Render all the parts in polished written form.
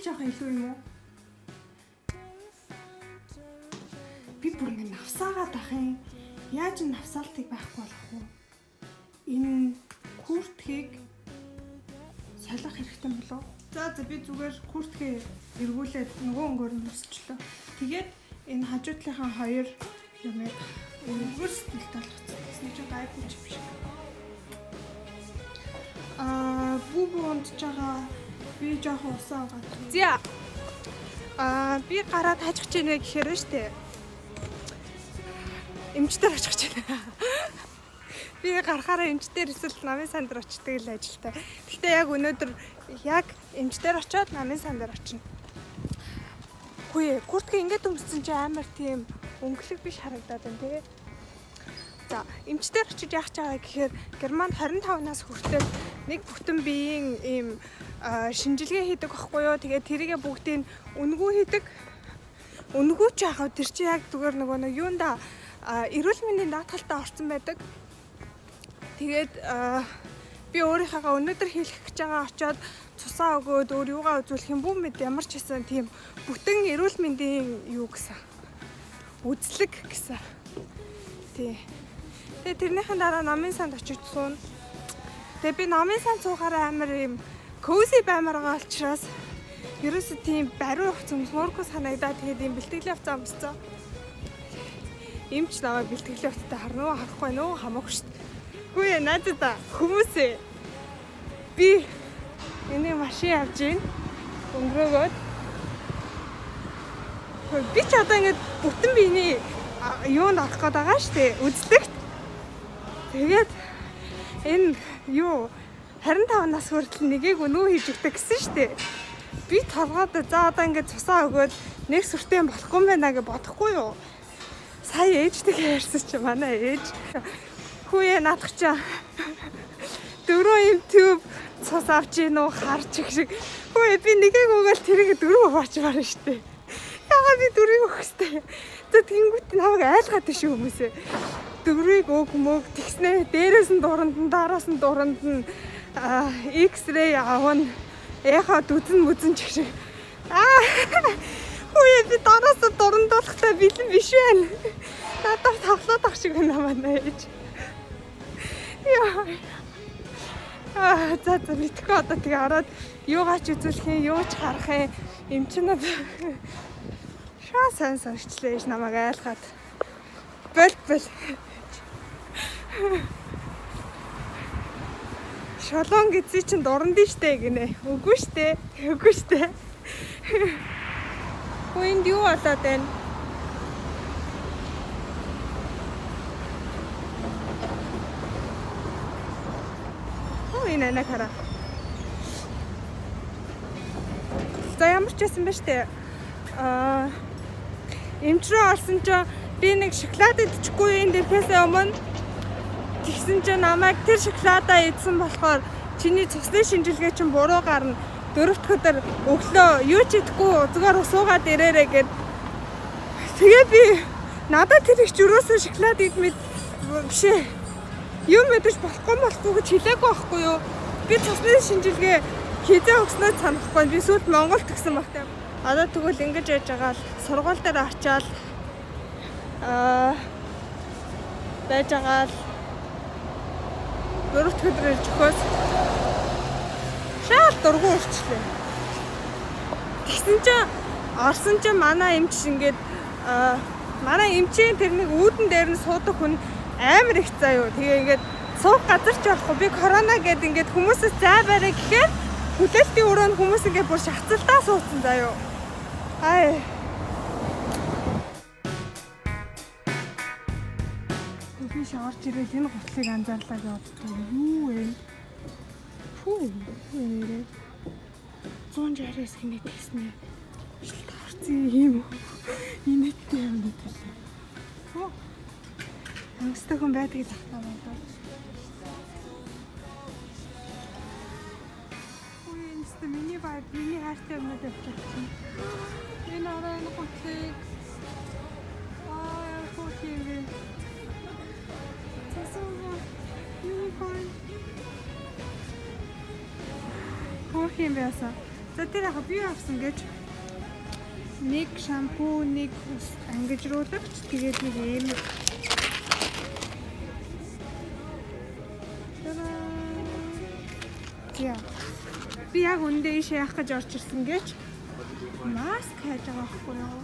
жоохон илүү юм уу? Би бүр ингэ навсаагаад ах юм. Яаж энэ навсаалтыг байхгүй болох вэ? Энэ куртгийг солих хэрэгтэй болов? За за, би зүгээр куртгээ эргүүлээд нөгөө өнгөөр нь өмсчлөө. Тэгээд энэ хажуу талынхаа хоёр юмыг өнгөр сэтгэлд болгоцсон. Тэсний чинь гайгүй ч юм шиг. Аа, бүү бүү унтж байгаа. Би жоохон усан угаад. За. Аа, би гараад хажих гэж байна гэхээр нь штэ. Эмчтэр очих гэж байна. Би гарахаараа эмчтэр эсвэл намын сан дээр очдөг л ажилтай. Гэхдээ яг өнөөдөр яг эмчтэр очиод намын сан дээр очино. Үгүй ээ, куртка ингэж өмссөн чи амар тийм өнгөлөг биш харагдаад байна тий. За, эмчтэр очиж яах ч байгаа гэхээр Германд 25 нас хүртэл нэг бүтэн биеийн ийм шинжилгээ хийдэг байхгүй юу. Тэгээд тэрийгэ бүгдийг үнэгүй хийдэг. Үнэгүй ч яах вэ? Тэр чи яг зүгээр нөгөө нэг юунда эрүүл мэндийн даатгалтай орсон байдаг. Тэгээд би өөрийнхөө өнөөдөр хийлгэх гэж байгаа очиод цусаа өгөөд өөр юугаа үзүүлэх юм бүү мэд ямар ч гэсэн тийм бүтэн эрүүл мэндийн юу гэсэн үзлэг гэсэн. Тий. Тэгээ тэрнийхэн дараа намын санд очиж сууна. Тэгээ би намын санд суухаараа амар юм cozy баймаар байгаа учраас ерөөсө тийм бариу хувцас өмсмөргүй санагдаа. Тэгээд ийм бэлтгэлийн хувцас өмссөн. Эмч намайг бэлтгэлийн хувцастай харна уу харахгүй нөө хамаагүй шүү дээ. Үгүй ээ, наадаа хүмүүсээ би энэ машин явж гин өнгөрөөгөөд би ч одоо ингэж бүтэн биений юунд орох гээд байгаа шүү дээ, үзлэгт. Тэгээд энэ юу 25 нас хүртэл нэгийг өнөө хийж өгдөг гэсэн шүү дээ. Би толгойд за одоо ингэж цусаа өгөөд нэг сүртэй болохгүй юм байна гэж бодохгүй юу? Сая ээжтэйгээ ярьсан чи манай ээж хүүе наадах чи дөрөв юм tube цус авч ийн үү харч их шиг. Хүүе, би нэгийг өгөөл тэрийг дөрөв хуваачмаар шүү дээ. Яагаад би дөрвийг өгөх хэвтэй? За, тэнгүүт намайг айлгаад тийш хүмүүсээ. Дөрвийг өг мөг тэгснэ дээрээс нь дуранд нь дараас нь дуранд нь X-ray авна. Яхаа дүзэн мүзэн ч шиг. Аа, хүүе, би дараас нь дурандуулахтай бэлэн биш байна. Надад тоглоод ах шиг байна манай ээж. Яа. Аа, за за, мэдхгүй, одоо тэгээ ороод юугаач үзүүлэх юм, юу ч харах юм. Эмчнүүд шаа сайн сонсчлээ ээж намайг айлгаад. Бол бол. Шолон гэдсий чинь дуранд штэ гинэ. Үгүй штэ. Үгүй штэ. Хөө, энд юу болоод байна? Хөө, энэ анаа хараа. За, ямар ч байсан ба штэ. Аа, эмч рүү орсон чинь би нэг шоколад идчихгүй энэ ирэхээс өмнө. Тэгсэн чинь намайг тэр шоколадаа идсэн болохоор чиний цусны шинжилгээ чинь буруу гарна. Дөрөвт өдөр өглөө юу ч идэхгүй зүгээр суугаад ирээрэй гэд. Тэгээ би надад тэр их жирөөсөн шоколад идмэд биш ээ. Юм мэдэж болохгүй болохгүй гэж хэлээгүй байхгүй юу? Би цусны шинжилгээ хизээ өгснөө санахгүй. Би сүүлд Монголд гисэн багтай. Одоо тэгвэл ингэж яж байгаа л сургууль дээр очиад байж байгаа л дөрөвт өдөр ирж өгөхөөс шаал дургу урчлаа. Тэгсэн чинь орсон чинь манай эмч ингээд манай эмчийн тэр нэг үүдэн дээр нь суудаг хүн амар их заа юу. Тэгээ ингээд суух газар ч байхгүй. Би корона гэд ингээд хүмүүсээс зай барай гэхээр хүлээлтийн өрөөнд хүмүүс ингээд бүр шахацалтаа суудсан заа юу. Ай. Би орж ирээд энэ гутлыг анзаарлаа гэж боддог. Юу вэ? Фүү, юу нэрээ? 169 гинэ тэгснэ. Шилт орцсон юм уу? Инээдтэй юм даа. Оо. Өнгөстэй хүн байдаг л ахтаа байна. Ой, энэ өстө миний vibe, миний хайртай юмнууд явчих чинь. Энэ орой энэ гутлыг аа хөөх юм бэ? Цасан unicorn. Хөөх юм байсаа. За, тэр яг би авсан гэж нэг шампунь, нэг үс ангижруулагч, тэгээд нэг ийм. Та-даа! За. Би яг үндэ ийшээ явах гэж орж ирсэн гэж маск хайж байгаа байхгүй юу?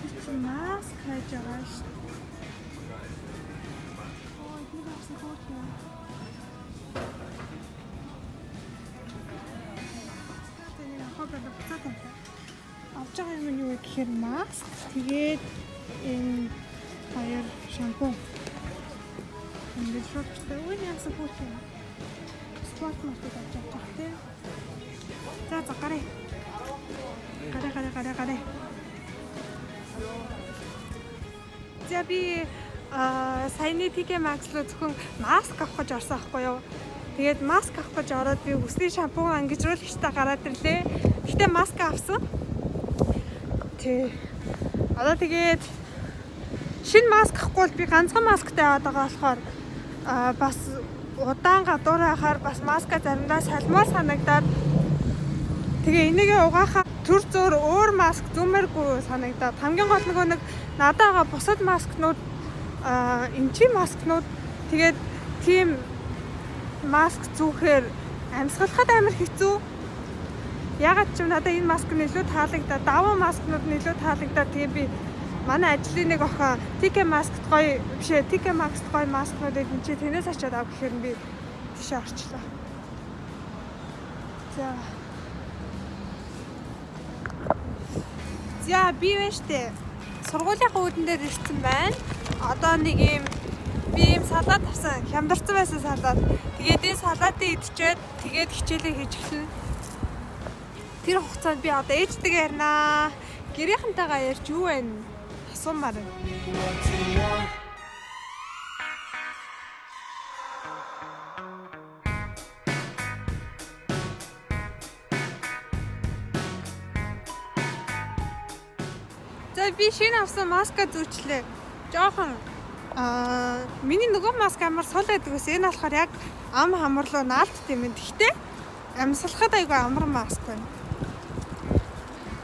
Би чи маск хайж байгаа шүү. Оо, эдгээр авсан хөөх юм. Тэгээд авах болоо буцаад тавьлаа. Авч байгаа юм нь юу вэ гэхээр маск, тэгээд энэ хоёр шампунь. Ингээд шууд бичтэй. Үгүй, яасан хөөх юм. Спорт мартад авч явах гэх тээ. За, гараа. Гараа, гараа, гараа, гараа. За, би саяны TK Maxx руу зөвхөн маск авах гэж орсон байхгүй юу? Тэгээд маск авах гэж ороод би үсний шампунь, ангижруулагчтай гараад ирлээ. Гэхдээ маск авсан. Тий. Одоо тэгээд шинэ маск авахгүй бол би ганцхан масктай яваад байгаа болохоор бас удаан гадуур байхаар бас маска заримдаа салмаар санагдаад, тэгээ энийгээ угаахаа түр зуур өөр маск зүүмээргүй санагдаад, хамгийн гол нөгөө нэг надад байгаа бусад маскнууд эмчийн маскнууд, тэгээд тийм маск зүүхээр амьсгалахад амар хэцүү. Ягаад ч юм надад энэ маск нь илүү таалагдаад, давуу маскнууд нь илүү таалагдаад, тэгээ би манай ажлын нэг охин TK Maxx-т гоё биш ээ, TK Maxx-т гоё маскнууд өгөн чи тэрнээс очиад ав гэхээр нь би тийшээ орчлоо. За. За, би вэ штэ. Сургуулийн үүдэн дээр ирсэн байна. Одоо нэг юм би ийм салат авсан. Хямдарсан байсан салат. Тэгээд энэ салатыг идчихэд тэгээд хичээлээ хийж эхэлнэ. Тэр хугацаанд би одоо ээжтэйгээ ярина аа. Гэрийнхэнтэйгээ ярьж юу вэ? Асуумаар байна. What you want. За, би шинэ авсан маска зүүчлээ. Жоохон миний нөгөө маск амар сул байдаг ус. Энэ болохоор яг ам хамарлуу наалтд юм. Гэхдээ амьсгалахад айгүй амар маск байна.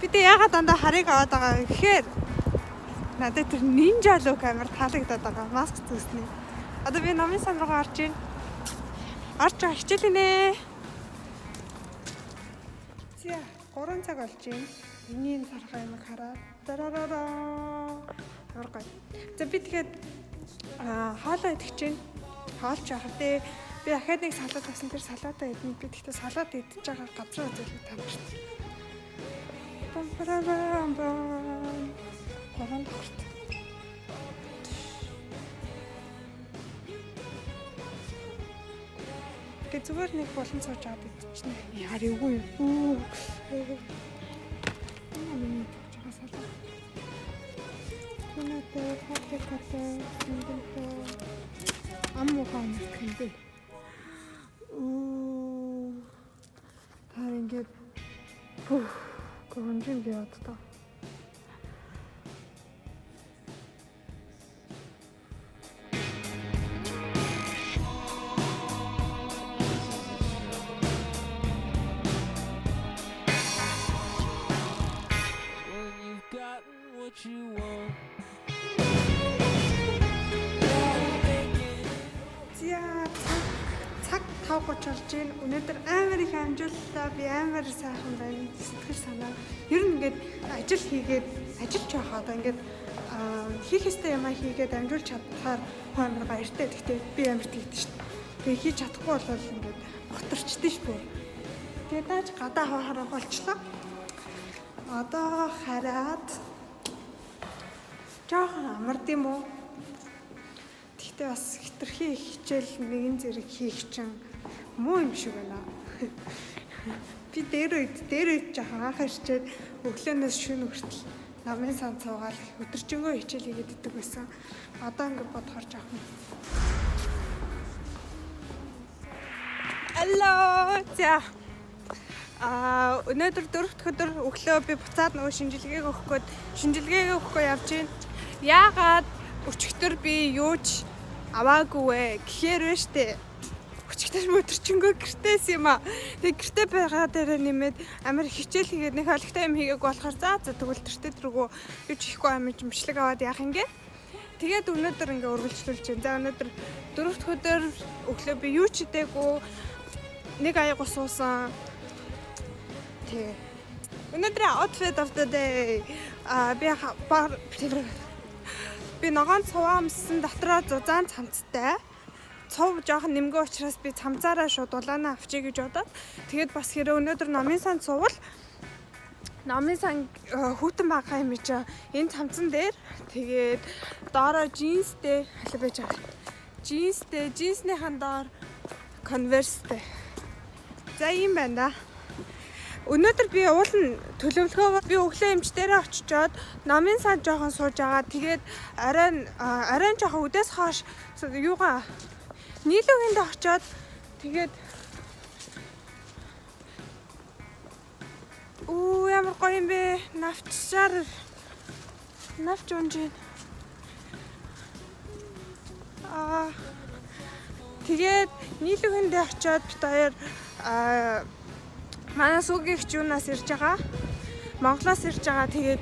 Би тэ ягаад дандаа харыг аваад байгаа вэ гэхээр надад тэр ninja look амар таалагдаад байгаа маск зүүсний. Одоо би номын сан руугаа орж ийн. Орж байгаа хичээлинэ. За, 3 цаг болж байна. Миний энэ тархаа юм хараад дараараа. Амар гоё. За, би тэгэхээр хоолоо идэх чинь хоолч явах тий. Би дахиад нэг салат авсан, тэр салатаа идэнэ. Би тэгтээ салат идэж байгаа газар үзүүлэх тамарт. Пам парам пам. Гурван давхарт. Тэгээ зүгээр нэг болон сууж аваад идчихнэ. Яар эвгүй юм. Үу. Энэ миний идэж байгаа салат. Тунатай, паприкатай, сэнгэлтэй. Ам муухай амарт юм бэ. Үу. Та ингээд пүх гонжин би одоо. When you've gotten what you want. За, цаг 5:30 болж байна. Өнөөдөр амар их амжууллаа. Би амар сайхан байна. Сэтгэл санаа. Ер нь ингээд ажил хийгээд ажиллаж байхаа одоо ингээд хийх ёстой юмаа хийгээд амжуулж чадхаар хүн амар баяртай. Гэхдээ би амар тэгдэж шүү дээ. Тэгээ хийж чадахгүй бол ингээд готорчдөө шүү дээ. Тэгээ дааж гадаа хаваа болчлоо. Одоо хараад жоохон амард юм уу? Гэхдээ бас хитрхи их хичээл нэгэн зэрэг хийх чинь муу юм шиг байна. Би дээр үед жоохон анх ирчээд өглөөнөөс шөнө хүртэл намын сан цуугаал өдөржингөө хичээл хийгээд идэг байсан. Одоо ингэ бодохоор жоохон. Алло. За. Өнөөдөр дөрөв дэх өдөр өглөө би буцаад нөгөө шинжилгээг өгөх гээд шинжилгээг өгөхгүй явж байна. Яагаад өчигдөр би юу ч аваагүй вэ гэхээр вэ штэ. Өчигдөр өдөржингөө гэртээс юм аа. Тэгээ гэртээ байгаа дээрээ нэмээд амар хичээл хийгээд нэг олигтой юм хийгээг болохоор за за тэгвэл тэртээ тэргүү юу ч хийхгүй амиж бичлэг аваад яах юм гээ. Тэгээд өнөөдөр ингээ үргэлжлүүлж байна. За, өнөөдөр дөрөв дэх өдөр өглөө би юу ч идээгүй, нэг аяг ус уусан. Тэгээ. Өнөөдрийн outfit of the day. А би би ногоон цуваа өмссөн, дотроо зузаан цамцтай. Цув жоохон нэмгэн учраас би цамцаараа шууд улаанаа авчия гэж бодоод, тэгээд бас хэрэг өнөөдөр номын санд суувал номын сан хүйтэн байгаа юм чи энэ цамцан дээр, тэгээд доороо джинстэй халив байж байгаа. Джинстэй, джинснийхэн доор Converse тэй. За, ийм байна да. Өнөөдөр би уул нь төлөвлөгөөгөө би өглөө эмч дээрээ очичоод номын санд жоохон сууж агаад, тэгээд оройн оройн жоохон үдээс хойш юугаа нийлүүгэнд очиод, тэгээд Үу, ямар гоё юм бэ? Навчаар навч унж байна. Аа, тэгээд нийлүүгэндээ очиод бид хоёр манай сүүгийн юунаас ирж байгаа. Монголоос ирж байгаа. Тэгээд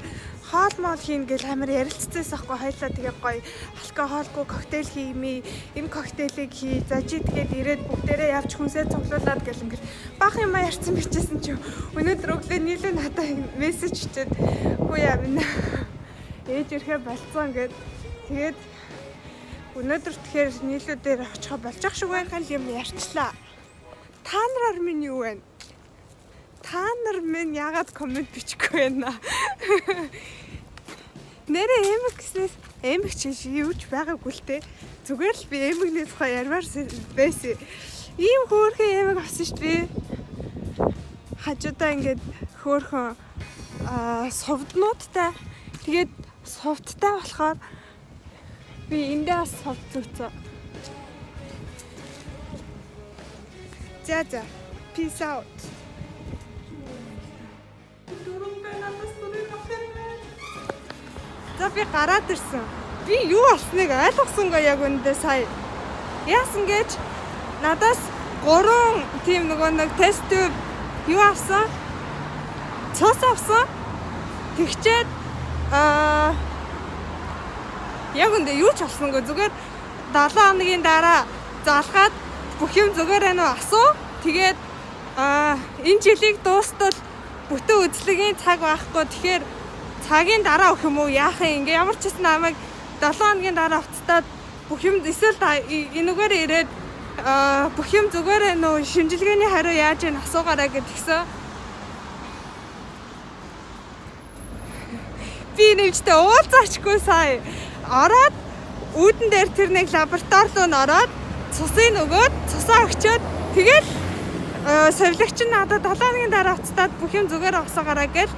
хоол моол хийн гэл амар ярилцсанээс ахгүй хоёлаа. Тэгээ гоё алкоголгүй коктейл хиймээ, им коктейлийг хий. За, чи тэгээд ирээд бүгдээрээ явж хүнсээ цуглуулад гэл ингээл бах юм ярьсан бичсэн чи өнөөдөр өглөө нийлээ надад мессеж бичээд хүү яа минь ээж ирэхэ болцсон гэд. Тэгээд өнөөдөр тэгэхээр нийлүү дээр очихо болж ах шиг байна юм ярьчлаа. Та нараар минь юу вэ? Та нар минь яагаад comment бичихгүй байна? Нэрээ эмэг гэснээс эмэг чи юу ч байгаагүй л те. Зүгээр л би эмэгний тухай ярмаар байсан. Ийм хөөрхөн эмэг авсан шүү дээ. Хажуудаа ингээд хөөрхөн сувднуудтай. Тэгээд сувдтай болохоор би эндээ бас сувд зүүцээ. За за. Peace out. Дөрөв надаас дөрөв авах юм байна. За, би гараад ирсэн. Би юу болсныг ойлгосонгүй яг үүндээ сая. Яасан гэж надаас гурван тийм нөгөө нэг test tube юу авсан? Цус авсан. Тэгчээд яг үндэ юу ч болсонгүй, зүгээр 7 хоногийн дараа залгаад бүх юм зүгээр байна уу асуу. Тэгээд энэ жилийг дуустал бүтэн үзлэгийн цаг байхгүй. Тэгэхээр цагийн дараа өгөх юм уу, яах юм, ингээ ямар ч гэсэн намайг 7 хоногийн дараа уцтаад бүх юм эсвэл энэгээр ирээд бүх юм зүгээр байна уу, шинжилгээний хариу яаж вэ асуугаарай гэдгсэн. Би нэмжтэй уулзаачгүй сая. Ороод үүдэн дээр тэр нэг лаборатори руу н ороод цусыг өгөөд, цусаа өгчөөд, тэгэл сувилагч нь надад 7 хоногийн дараа уцтаад бүх юм зүгээр авсаагаарай гэл,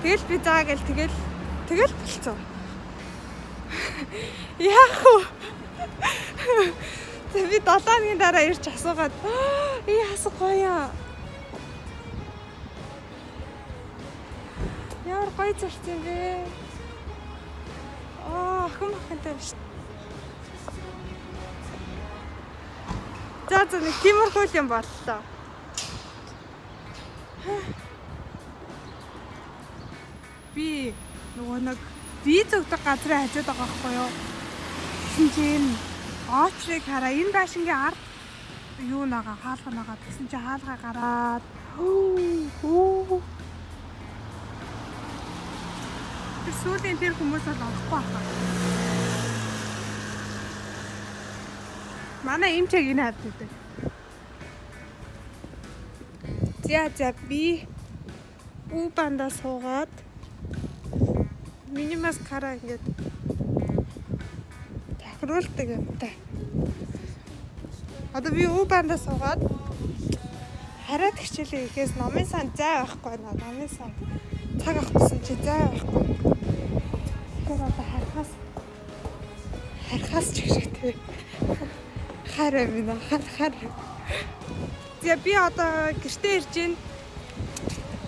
тэгэл би заа гэл, тэгэл тэгэл болцсон. Яах вэ? Тэг би 7 хоногийн дараа ирж асуугаад ээ хасаг гоё. Ямар гоё зурц юм бэ? Аа, охин охинтой биш. За за, нэг тиймэрхүү юм боллоо. Би нөгөө нэг виз өгдөг газрын хажууд байгаа байхгүй юу? Тэгсэн чинь оочрыг хараа, энэ байшингийн ард юу нагаа хаалга нагаа, тэгсэн чинь хаалга гараад өө тэр сүүлийн тэр хүмүүс бол орохгүй байхаа. Манай эмч яг энэ хавьд байдаг. За за, би U-Bahn даа суугаад миний маскара ингээд тохируулдаг юмтай. Одоо би U-Bahn даа суугаад хариад хичээлээ хийхээс номын санд зай байхгүй байна. Номын санд цаг авах гэсэн чи зай байхгүй. Тэгэхээр одоо харахаас харахаас ч хэрэгтэй. Хар юм хар хар. За, би одоо гэртээ ирж байна.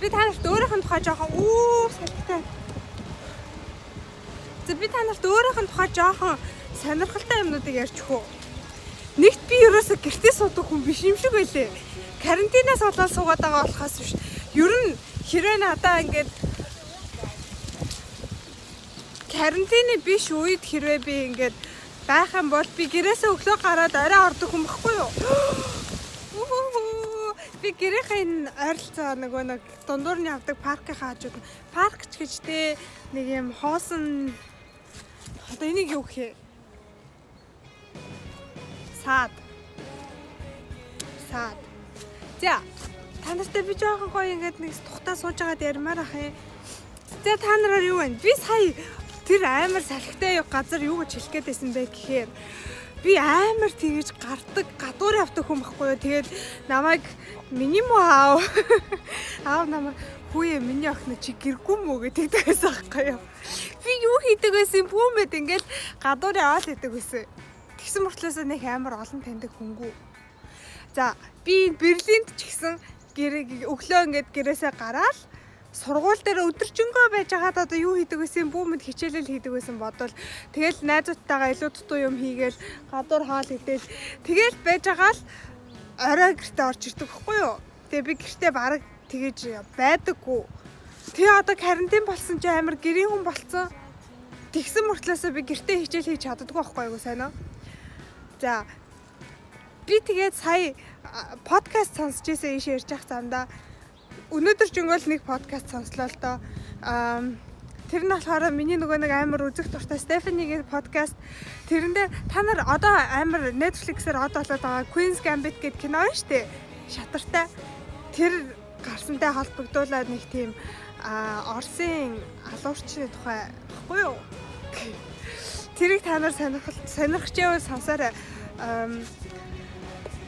Би та нарт өөрийнх нь тухай жоохон үү салхитай. За, би та нарт өөрийнх нь тухай жоохон сонирхолтой юмнуудыг ярьж өгөө. Нэгт би ерөөсө гэртээ суудаг хүн биш юм шиг байлээ. Карантинаас болоод суугаад байгаа болохоос биш. Ер нь хэрвээ надаа ингээд карантины биш үед хэрвээ би ингээд байх юм бол би гэрээсээ өглөө гараад орой ордог хүн баггүй юу? Би гэрийнхээ энэ ойролцоо нөгөө нэг дундуур нь явдаг паркийнхаа хажууд нь парк ч гэж те нэг юм хоосон, одоо энийг юу гэх юм? Саад. Саад. За, та нартай би жоохон гоё ингээд нэг тухтаа сууж байгаад ярмаар ах юм. За, та нараар юу вэ? Би сая тэр амар салхитай газар юу гэж хэлэх гээд байсан бэ гэхээр би амар тэгэж гардаг, гадуур явдаг хүн байхгүй юу. Тэгээд намайг миний муу аав аав намайг хүүе, миний охин чи гэргүй мүү гэдэг байсан байхгүй юу. Би юу хийдэг байсан пүүмэд ингээл гадуур яваал хийдэг байсан. Тэгсэн мөртлөөсөө нэг амар олон таньдаг хүнгүй. За, би Берлинд ч гэсэн гэрээ өглөө ингээд гэрээсээ гараал сургууль дээр өдөржингөө байж байгаад одоо юу хийдэг байсан бүүмэд хичээлэл хийдэг байсан бодвол тэгэл найзуудтайгаа илүү дутуу юм хийгээл гадуур хоол идэл тэгэл байж байгаа л орой гэртээ орж ирдэг байхгүй юу. Тэгээ би гэртээ бараг тэгэж байдаггүй. Тэгээ одоо карантин болсон чи амар гэрийн хүн болцсон. Тэгсэн мөртлөөсөө би гэртээ хичээл хийж чаддаггүй байхгүй юу, сайн уу? За, би тэгээд сая подкаст сонсч ирсэн, ийш ярьж явах замдаа. Өнөөдөр ч өнгөл нэг подкаст сонслоо л доо. Тэр нь болохоор миний нөгөө нэг амар үзэх дуртай Стефанигийн подкаст. Тэрэн дээр та нар одоо амар Netflix-ээр од болоод байгаа Queen's Gambit гэдэг кино байна шүү дээ. Шатартай. Тэр гарсантай холбогдуулаад нэг тийм Оросын алуурчны тухай баггүй юу? Тэрийг та нар сонирхож байвал сонсоорой.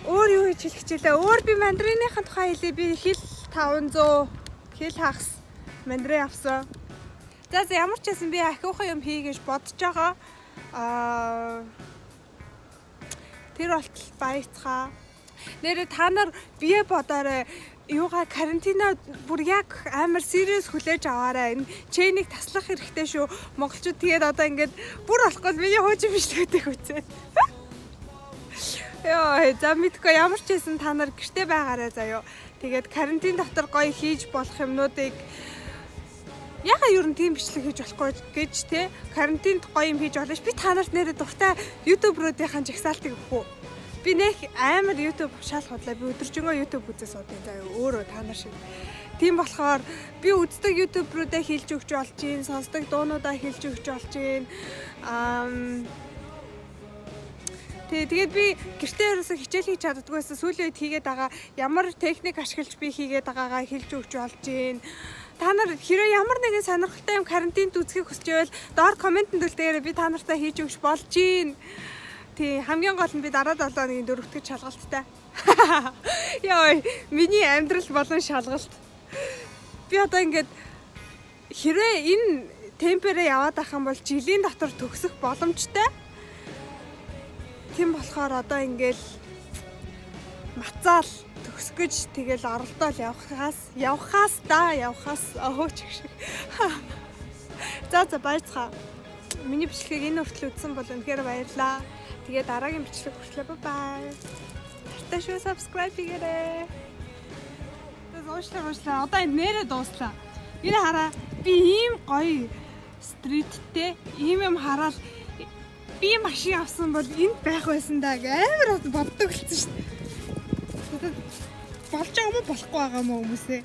Өөр юу хийж хэлэх чилээ? Өөр би мандариныхын тухай хэлье. Би хэл 500 хэл хагас мандарин авсан. За, ямар ч байсан би ахиухан юм хий гэж бодож байгаа. Тэр болтол баяцгаа. Нэрээ та нар бие бодоорой. Юугаа карантина бүр яг амар serious хүлээж аваарай. Энэ чэнийг таслах хэрэгтэй шүү. Монголчууд тэгээд одоо ингээд бүр болохгүй миний хуучин бичлэгүүдийг үзээд. Йоо, за мэдгүй, ямар ч байсан та нар гэрте байгаарай заяо. Тэгээд карантин дотор гоё хийж болох юмнуудыг яга ер нь тийм бичлэг хийж болохгүй гэж те, карантинд гоё юм хийж болно ш. Би та нарт нэрээ дуртай YouTuber-уудынхаа жагсаалтыг өгөх үү? Би нэх амар YouTube шал худлаа. Би өдөржингөө YouTube үзээ суудیں۔ Заяа, өөрөө та нар шиг. Тийм болохоор би үздэг YouTuber-уудаа хэлж өгч болж гин, сонсдог дуунуудаа хэлж өгч болж гин. Тэгээд би гэртээ ерөөсөө хичээл хийж чаддаггүй байсан. Сүүлийн үед хийгээд байгаа, ямар техник ашиглаж би хийгээд байгаагаа хэлж өгч болж гин. Та нар хэрвээ ямар нэгэн сонирхолтой юм карантинд үзэхийг хүсч байвал доор comment-энд үлдээгээрэй, би та нартай хийж өгч болж гин. Тий, хамгийн гол нь би дараа 7 хоногийн дөрөвдөг шалгалттай. Яа, миний амьдрал болон шалгалт. Би одоо ингээд хэрвээ энэ темпээрээ яваад ах юм бол жилийн дотор төгсөх боломжтой. Тийм болохоор одоо ингээл мацаал төгсөх гэж тэгэл оролдоол явахаас да явахаас өөч шиг. За, баярцгаа. Миний бичлэгийг энэ хүртэл үзсэн бол үнэхээр баярлалаа. Тэгээ дараагийн бичлэг хүртлээ bye bye. Тартай шүү, subscribe хийгээрэй. Уушлаа, уушлаа. Одоо энэ нэрээ дууслаа. Энэ хараа, би ийм гоё street тэй ийм юм хараад би машин авсан бол энд байх байсан да гэ амар боддог болсон шүү дээ. Болж байгаа юм уу, болохгүй байгаа юм уу хүмүүсээ.